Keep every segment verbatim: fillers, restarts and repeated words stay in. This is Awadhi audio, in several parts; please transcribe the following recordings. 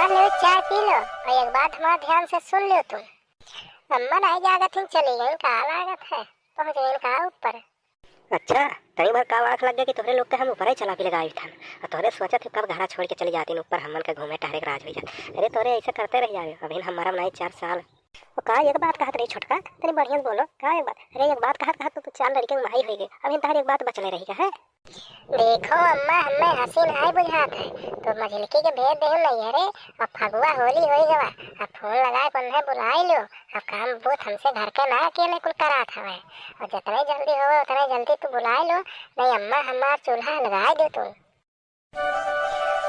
लो, चाय पी लो और एक बात हमार ध्यान से सुन लो तुम। अम्मा नाहीं जागत ही, चली गई, का लागत है, पहुँच गई का ऊपर। अच्छा, तनी भर का आँख लग गया कि तोहरे लोग के हम ऊपर ही चला भी लगाई थन। और तोहरे सोचत ही कब घरा छोड़ के चली जाती ऊपर, हमन के घूमे टहरे के राज हो जात। अरे तोहरे ऐसे करते रह जावे, अभी हम मरम नाहीं चार साल। और का एक बात कहत रही छोटका, तनी बढ़िया से बोलो, का एक बात? अरे एक बात कहत कहत तो तू चार लड़के के माई हो गए, अभी तोहर एक बात बचले रही का है? देखो अम्मा, हमें हँसी नाहीं बुझात है, तो मझिलकी के भेज दे नैहरे, अब फगुआ होली होई गवा, अब फोन लगाए के उन्हें बुलाई लो, अब काम बूत हमसे घर के ना अकेले कुल करात हवे, और जितने जल्दी होवे उतने जल्दी तू बुलाई लो, नहीं अम्मा हमार चूल्हा अलगाए दो तू।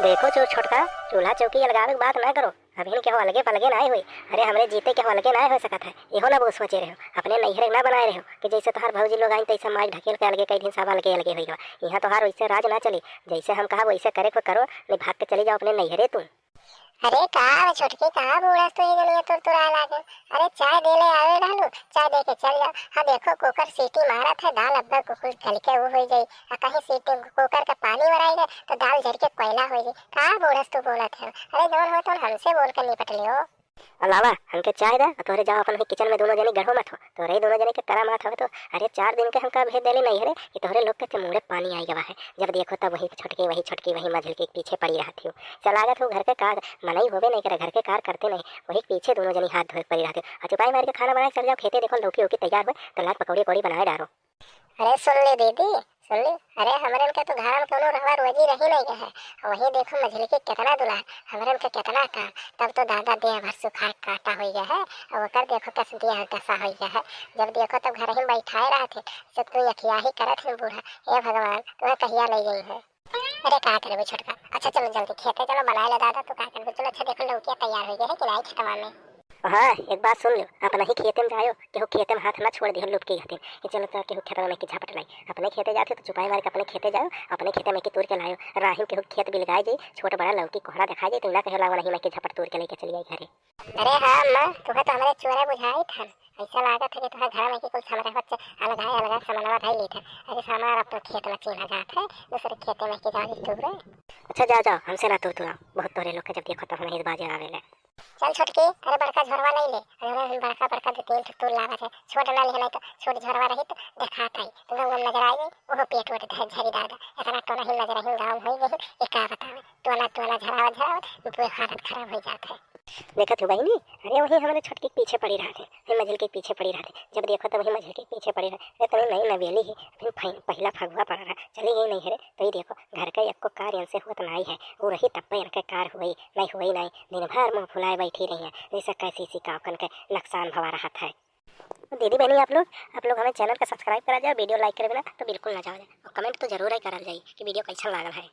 देखो चो-, छोटका, चूल्हा चौकी अलगावे के बात ना करो, अभी केहू अलगे पलगे ना हुई। अरे हमरे जीते केहू अलगे ना हो सकत है, इहो ना वो सोचे रहो, अपने नैहरे ना बनाए रहो कि जैसे तोहार भौजी लोग आई तैसे माई ढकेल के अलगे कई दिन सब अलगे अलगे हो गवा। यहाँ तोहार वैसे राज ना चली, जैसे हम कहा वैसे करे को करो, नहीं भाग के चली जाओ अपने नैहरे तू। अरे का रे छोटकी, कहाँ बूढ़स तू ही जनिया तुरतुराए लागे। अरे चाय दे ले आवे रहलू, चाय दे के चल जाओ। हाँ देखो कुकर सीटी मारत है, दाल अब्बल कुकुर गल के वो हो जाई। आ कहीं सीटी कुकर के पानी मराई गए तो दाल जर के कोयला हो जाई। का बूढ़स तू बोलत है? अरे जौन हो तो हमसे बोल के निपट लियो। अलावा हमके चाय दे, आ तोहरे जाओ अपन ही किचन में दोनों जनी गढ़ो मत हो, तोहरे ही दोनों जनी के करा मात हवे तो। अरे चार दिन के हमका भेज देली नैहरे कि तोहरे लोग के ते मुँह पानी आई गवा है। जब देखो तब वही छोटकी, वही छोटकी, वही मझिलकी के पीछे पड़ी रहत हो। चला गत हो घर के का मनई होबे नहीं करे, घर के कार करते नहीं, वही के पीछे दोनों जनी हाथ धोए पड़ी रहते। आ चुपाई मार के खाना बनाए चल जाओ खेते, देखो लौकी उकी तैयार हो तो लाग पकौड़ी उकौड़ी बनाए डारो। अरे सुन ले दीदी, सुन ले, अरे हमरन के तो घर में कोनो रहवा रोजी रही नहीं गए है। वही देखो मझिलकी कितना दुलार, हमरन के कितना काम, तब तो दादा देह भर सुखा काटा हो गया है। और ओकर देखो कस देह दशा हो गया है, जब देखो तब घर ही बैठाए रहते, से तू यखिया ही करत है बूढ़ा। ए भगवान, तुम्हें कहिया ले गई है। अरे का करबे छोटका, अच्छा चलो जल्दी खेते चलो, बनाए ले दादा, तू का करबे। चलो अच्छा देखो लौकिया तैयार हो गया है कि नहीं खेतवा में। हाँ, एक बात सुन लो, अपना ही खेते में जायो, केहू खेते में हाथ ना छोड़ दिहो लुटकी खातिर। ये चलो तो केहू खेतवा में की झपट लाई, अपने खेते जाते तो चुपाई मार के अपने खेते जायो, अपने खेते में की तोड़ के लायो। राही में केहू खेत बिलगाए जाई, छोट बड़ा लौकी कोहड़ा दिखाई जाई, तो ना कहे लावा नहीं मैं की झपट तोड़ के लेके चली आई घरे। अरे हाँ अम्मा, तुम्हें तो हमरे चोरे बुझाई था, ऐसा लागत है कि तुम्हें घर में की कुल समझ बच्चे अलग है, अलग सामानवा धाई लेते। अरे सामान अपने खेत में चीन्हा जात है, दूसरे खेते में की जाओ तू रे। अच्छा जाओ जाओ, हमसे ना तू तू आओ, बहुत तोरे लोग के जब देखो तब हम ही बाजे आवे ले। चल छोटकी, अरे बड़का झोरवा नहीं ले, अरे हम बड़का बड़का दो तीन ठो तूल लावा है, छोट ना ले नहीं तो छोट झोरवा रही तो देखात है, तो गंगा नजर आ गई, वो पेट वोट धर झरी दादा, इतना तो नहीं नजर ही गाँव हो गई, ये का बतावे, तोला तोला झरावत झरावत वो हालत खराब हो जात है। देखत हो बहिनी, अरे वही हमारे छोटकी के पीछे पड़ी रहत है, फिर मझिल के पीछे पड़ी रहत है, जब देखो तो वही मझिल के पीछे पड़ी रहत है। अरे तनी नई नवेली है, फिर फै-, पहिला फगुआ पड़ रहा, चली गई नहीं है रे, तो ये देखो घर का एको कार्य इनसे होत नहीं है, वो रही तब पे इनके कार हुई नहीं, हुई नहीं, दिन भर मुँह फुलाए बैठी रही है, जैसे कैसी सी का ओखन के नुकसान भवा रहत है। तो दीदी बहनी आप लोग, आप लोग हमें चैनल का सब्सक्राइब करा जाओ, वीडियो लाइक करे बिना तो बिल्कुल ना जाओ जाए, और कमेंट तो जरूर ही करल जाए कि वीडियो कैसन लागल है।